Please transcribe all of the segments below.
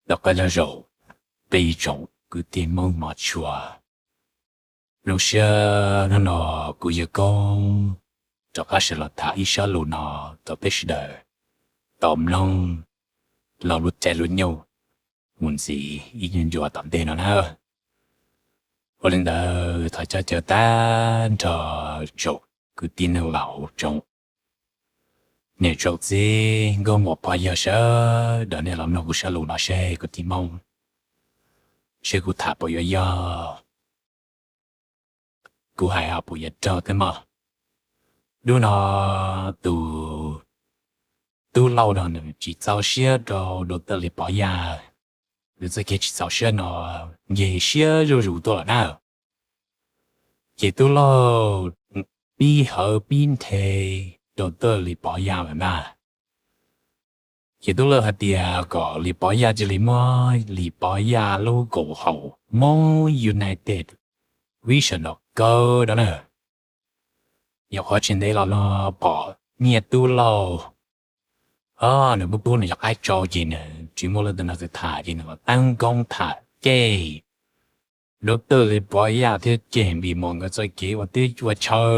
Nyob zoo peb ib tsoom kwv tij Hmoob hmov tshua. Zoo siab hnub no kuv yawg Koob rov qab sawv los tham ib sab lus no rau peb sawv daws tau mloog, los lub caij lub nyoog mus ntxiv ib nyuag ncua tom ntej no na. Ua li ntawd thov coj caw tag nrho tsoom kwv tij neej laus, tsoom niam tsoom txiv, nkauj muam pog yawg sawv daws, nej los mloog kuv sab lus no seb kuv tij Hmoob, seb kuv tham puas yuav yog, kuv hais ho puas yuav raug thiab mog. Hnub no tus tub Lauj no nws tsis txaus siab rau Doctor Lis Pov Yaj, nws txoj kev tsis txaus siab no nce siab zuj zus tuaj lawm na. Ces tub Lauj pib hawv pib nthe Doctor Lis Pov Yaj lawm na. Ces tub Lauj hais tias kom Lis Pov Yaj cia li muab Lis Pov Yaj lub koom haum Hmoob United Vision no kaw no na. Nyuam qhuav tsis ntev los no pom Nyiaj Tub Lauj, o, nws pub pub nws cov qaib tsau ces nws tsis muaj leej twg nrog nws tham ces nws los teeb koob tham ceg Doctor Lis Pov Yaj thiab ceg Npis Mos nkawd txoj kev ua teb ua chaw,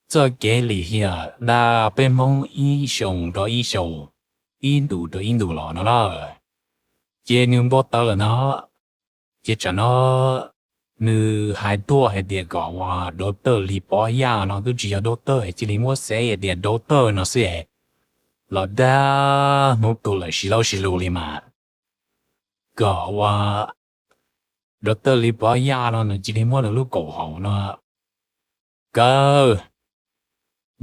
txoj kev lim hiam ntag peb Hmoob ib xyoos rau ib xyoos, ib ntus rau ib ntus los no na. Ces nws npau taws lawm no, ces tsam no nws hais tuaj hais tias kom uas Doctor Lis Pov Yaj no twb tsis yog Doctor es cia li muab xev hais tias Doctor no xwb es los dag Hmoob tus lawm sib laub sib lug li mas, kom uas Doctor Lis Pov Yaj no nws cia li muab nws lub koom haum no kaw,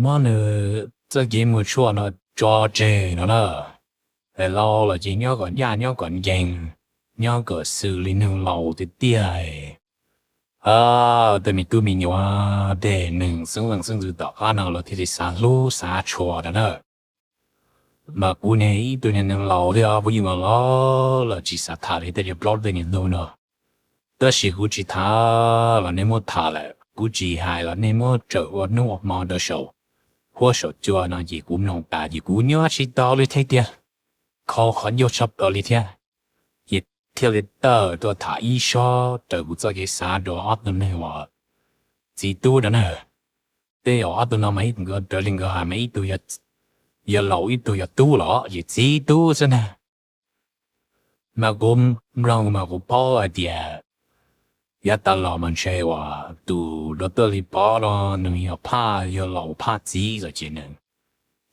muab nws txoj kev muag tshuaj no tso tseg no na. Es laus los ces nyob kom ncaj nyob kom ncees, nyob kom xws li neeg laus tiag tiag. Tej me tub me nyuam, tej neeg xeeb leej xeeb ntxwv tom qab no lawv thiaj li xav hlub xav tshua no na. Mas kuv ne ib tug niag neeg laus thiab kuv yeej los los los tsis xav tham li tej niag plaub tej niag hnub no. Tab sis kuv tsis tham los nej muab tham lawm, kuv tsis hais los nej muab tsawm ua hnub ua hmo rau saum huab saum cua no ces kuv mloog tas ces kuv nyob tsis tau li thiab tiag, kho qhov ncauj tshaj plaws li thiab. Ces thiaj li tawm tuaj tham ib sob raws kuv txoj kev xav rau ob tug neeg uas txiv tub no na. Tej ob tug no mas ib tug nkawd raws li nkawd hais mas ib tug yog laus ib tug yog tub los ces txiv tub xwb na. Mas kuv mloog mas kuv paub hais tias yav tas los mas ntshe uas tus Doctor Lis Pov no nws yog phaj yog laus phaj txiv los ces nws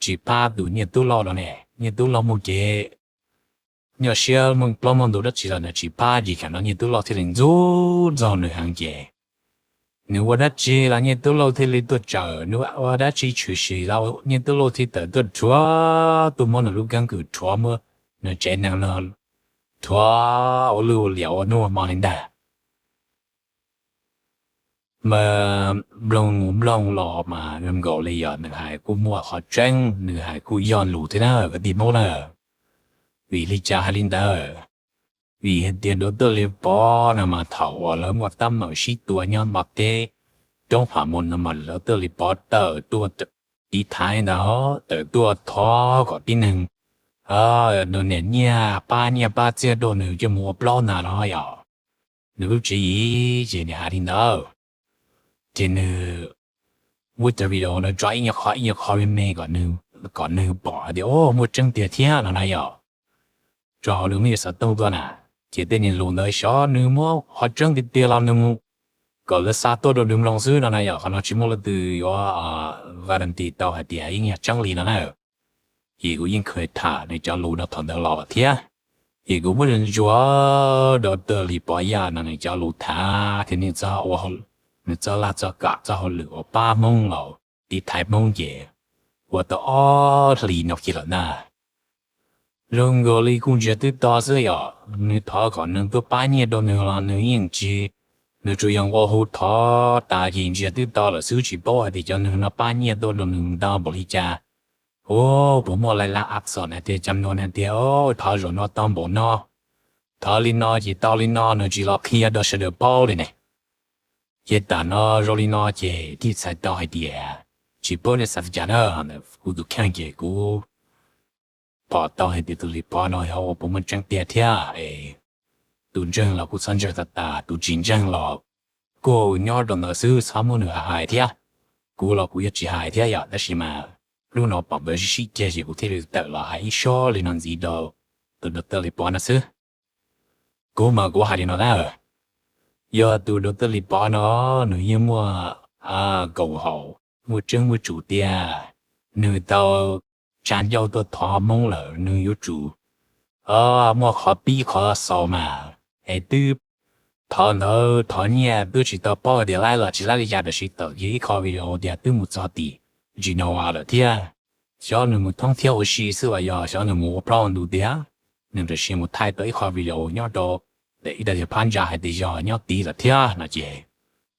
tsis pab tus Nyiaj Tub Lauj no ne. Nyiaj Tub Lauj muaj kev nyuaj siab muaj plaub muaj ntug dab tsi los nws tsis pab ces tsam no Nyiaj Tub Lauj thiaj li ntxub ntxaug nws heev ces nws ua dab tsi los Nyiaj Tub Lauj thiaj li tuaj tsawm, nws ua dab tsi tshwm sim los Nyiaj Tub Lauj thiaj tawm tuaj rhuav, tuaj muab nws lub keeb kwm rhuav, muab nws tsev neeg no rhuav ua luj ua liam ua hnub ua hmo li ntag. Mas mloog mloog los mas zoo nkaus li yog nws hais kuj muaj qhov tseeb, nws hais kuj yog lus thiab na kwv tij Hmoob na. Vim li cas hais li ntawd? Vim hais tias Doctor Lis Pov no mas thaum uas lawv muaj teeb meem sib tua nyob npab teb roob Pham Mus no mas Doctor Lis Pov tawm tuaj tiv thaiv ntag, tawm tuaj thov kom tib neeg niam nyiaj pab nyiaj pab txiaj rau nws coj mus ua plaub ntag no yog nws lub tswv yim ces nws hais li ntawd. Ces nws muab cov video no tso ib nyuag qho ib nyuag qho me me kom nws pom hais tias o muaj tseeb tiag thiab no na yog. Tso hauv nws lub xov tooj tuaj na, ces tej niag lus ntawd xyov nws muab qhov tseeb tiag tiag los nws mus kom lawv xa tuaj rau nws mloog xwb no na yog. Qhov no tsis muaj leej twg yuav guarantee tau hais tias yeej yog tseeb li no na. Ces kuv yeej kheev tham nws cov lus no thaum ntawd los thiab. Ces kuv muab ntsuas Doctor Lis Pov Yaj no nws cov lus tham thiab nws txoj ua, nws txoj laj txoj kam txoj hauj lwm uas pab Hmoob los tiv thaiv Hmoob ces ua tau ob hlis no kiag lawm ntag. Zoo nkaus li kuj ntsia twb to xwb yom, nws thov kom neeg tuaj pab nyiaj rau nws los nws yeej tsis, nws tsuas yog nqua hu thov tas ces ntsia twb to lawm xwb, tsis paub hais tias cov neeg no pab nyiaj tuaj rau nws ntau npaum li cas. Ua puas muaj laj laj ab xom na tias cam no na tias thov zaum no tau npaum no, thov li no ces tau li no, nws tsis los qhia rau sawv daws paub li ne. Ces tam no zoo li no ces thiaj txhais tau hais tias tsis paub nej xav li cas na, kuv tus kheej ces kuv pom tau hais tias tus Lis Pov no yog ua puas muaj tseeb tiag thiab es tus ntseeg los kuj txhob ntseeg tas tas, tus tsis ntseeg los kuj nyob rau ntawd xwb, txhob muab nws hais thiab. Kuv los kuv yuav tsis hais thiab yom, tab sis mas hnub no pom nkawd sib sib ceg ces kuv thiaj li tawm los hais ib suab li no ntxiv rau tus doctor Lis Pov no xwb. Kuv mas kuv hais li no na, yog tus doctor Lis Pov no nws yeej muaj kaum haum, muaj tseeb muaj tsum tiag, nws tau tsa ncauj tuaj thov Hmoob lawm, nws yuav tsum muaj qhov pib qhov xaus mas, es twb thov ntawd thov nyiaj twb tsis tau paub tias laib los tsis laib li cas, tab sis tawm kiag ib qho video tias twb mus txog tim Genoa lawm thiab. Xyov nws mus thoob thiab ua si xwb los yog xyov nws mus ua plaub ua ntug tiag, nws tam sim mus thaij tau ib qho video nyob rau ntawm ib daim tias phab ntsa hais tias yog nyob tid lawm thiab no ces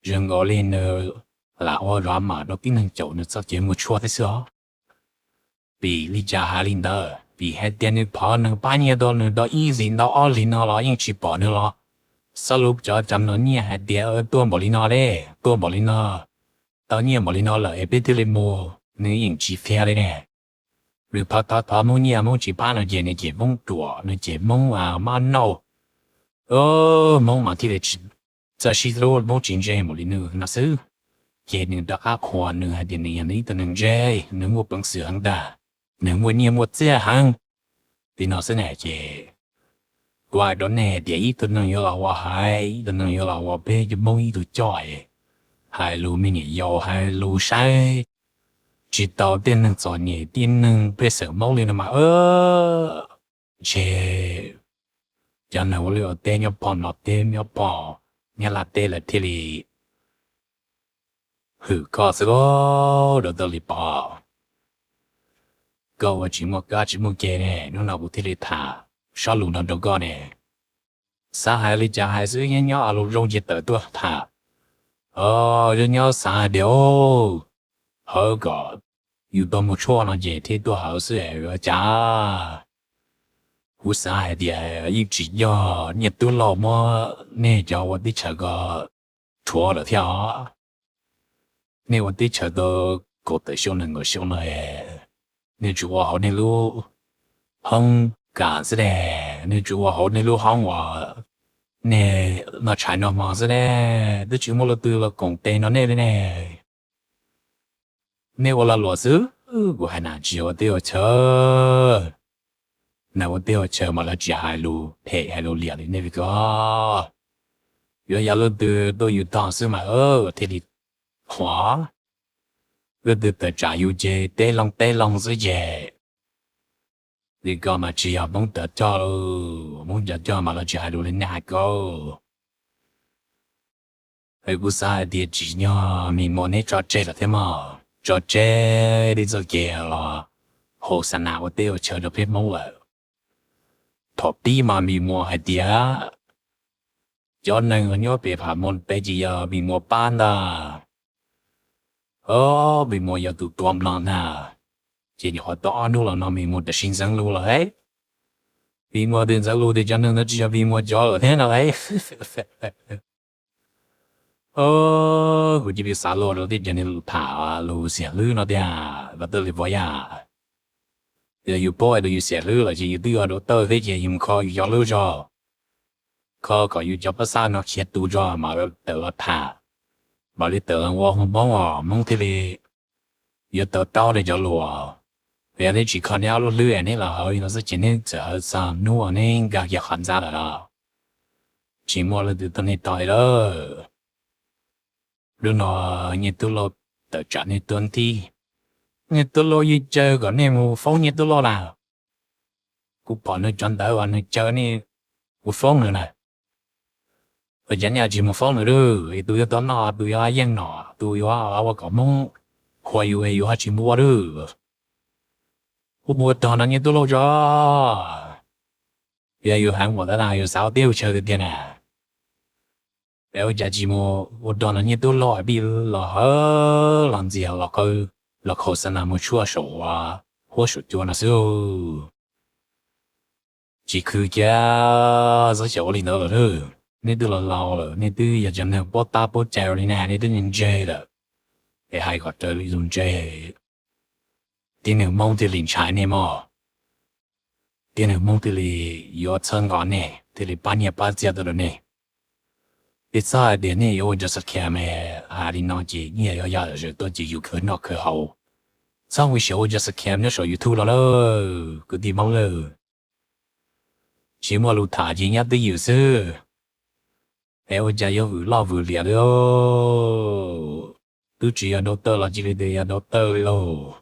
zoo nkaus li nws lam ua drama rau tib neeg caum nws txoj kev muag tshuaj thiab xwb os. Vim li cas hais li ntawd? Vim hais tias nws thov nws pab nyiaj rau nws tau ib hlis ntau ob hlis no los yeej tsis pom nws los. Xab lub cov cam no nyiaj hais tias tuaj npaum li no li, tuaj npaum li no, tau nyiaj npaum li no lawm es peb thiaj li mus, nws yeej tsis qhia li ne. Nws thov thov thov Hmoob nyiaj Hmoob tsis pab no ces nws cem Hmoob ruam, nws cem Hmoob mab nauj, Hmoob mas thiaj li txawj sib hlub, Hmoob tsis ntse npaum li nws no xwb. Ces nws rov qab qhuas nws hais tias nws yog nws ib tug neeg ntse, nws muaj peev xwm heev ntag, nws muaj nyiaj muaj txiaj heev li no xwb na. Ces kuv hais rau nej hais tias ib tug neeg yuav los ua haiv, ib tug neeg yuav los ua peb cov Hmoob ib tug coj, hais lus me nyuam yaus, hais lus saib tsis taus tej neeg txom nyem, tej neeg pej xeem Hmoob li no mas ntshe cov neeg ua liaj ua teb nyob pog no teb nyob pog Nyab Laj teb lawv thiaj li hwm koj xwb lauj, doctor Lis Pov. Koj ua tsis muaj kab tsis muaj ke ne, hnub no kuv thiaj li tham sob lus no rau koj ne. Xav hais li cas hais xwb, nyob nyob lus zoo ces tawm tuaj tham. Nyob nyob xav hais tias hawv kom yus tau mus tshuaj no ces thiaj tuaj hawv xwb ua cas. Kuv xav hais tias yeej tsis yog Nyiaj Tub Lauj muab nej cov ua teb chaws ko rhuav lawm thiab os. Nej ua teb chaws tau kaum tawm xyoo nees nkaum xyoo no, nej tsuas ua hauv nej lub hoob kas xwb ne, nej tsuas ua hauv nej lub hoob uas nej noj tshais noj hmo xwb ne, twb tsis muaj leej twg los koom tes nrog nej li ne. Nej ua lag luam xwb, kuv hais na, tsis yog ua teb ua chaw. Na ua teb ua chaw mas lawv tsis hais lus phem hais lus liam li nej li ko. Yuav yog leej twg tuaj yus tog xwb mas thiaj li qhuav, leej twg tawm tsam yus ces teb loo teb loo xwb ces li ko mas tsis yog Hmoob cov coj, Hmoob cov coj mas lawv tsis hais lus li nej hais ko. Es kuv xav hais tias tsim nyog Mis Muas neb tso tseg lawm thiab mog, tso tseg li txoj kev los haus xa nas ua teb ua chaw rau peb Hmoob lawm. Thaum pib mas Mis Muas hais tias cov neeg nyob pem Pham Moos pem ces yog Mis Muas pab ntag. Mis Muas yog tus tua mlom ntag. Ces nyuam qhuav tau ob hnub los no Mis Muas tam sim ntxeev lus lawm. Mis Muas twb ntxeev lus tias cov neeg ntawd tsis yog Mis Muas cov lawm thiab no. Kuv cia li xav luag rau tej cov neeg lus tham lus xiam hlwb no tiag, Vaj Tawj Lis Pov yam. Yog yus paub hais tias yus xiam hlwb lawm ces yus twb yog doctor thiab ces yus mus kho yus cov hlwb zog, kho kom yus cov pab xab no khiav tu zog mam tawm los tham, mam li tawm los ua hauv Hmoob os, Hmoob thiaj li yuav tau taub nej cov lus. Yog neb tsis kho neb ob lub hlwb es neb los hawv li no xwb ces neb txawm hawv txog hnub uas neb nkag kiag qhov ntxa lawm los tsis muaj leej twg tuaj nej tog li lawm. Lub no Nyiaj Tub Lauj tawm tsam nej tuaj ntij. Nyiaj Tub Lauj yeej caw kom nej mus foob Nyiaj Tub Lauj na. Kuv pom nws cov ntawv uas nws caw nej mus foob nws na. Ua cas nej tsis mus foob nws lawm? Tus yuav tau noj, tus yuav yeej nom, tus yuav ua kom Hmoob qhuas yus, yus ho tsis mus ua lawm. Kuv mus ua rog nrog Nyiaj Tub Lauj tso. Yog yus heev npaum ntawd na yus xav ua teb ua chaw tiag tiag na, es ua cas tsis mus ua rog nrog Nyiaj Tub Lauj pib los hawv los ntxias los qw, los khaus xa nas mus tshuaj saum huab saum cua no xwb. Tsis khwv kiag, txhob xyaum ua li ntawd lawm. Nej twb los laus lawm, nej twb yog cov neeg paub tab paub cai ua li na, nej twb ntse lawm, es hais kom raws li lus ntse, tib neeg Hmoob thiaj li ntshai nej mog. Tib neeg Hmoob thiaj li yuav txhawb nqa nej, thiaj li pab nyiaj pab txiaj tuaj rau nej. Peb txhob hais tias nej yuav ua cov scam, hais li no ces nyiaj yuav ya zawm tuaj ces yus khwv noj khwv haus. Txhob ua siav ua cov scam nyob saum YouTube los lawm kwv tij Hmoob lawm. Tsis muaj lus tham ces nyab twj ywm xwb. Es ua cas yuav vwm loj vwm liam li. Twb tsis yog doctor los cia li tias yog doctor li lauj.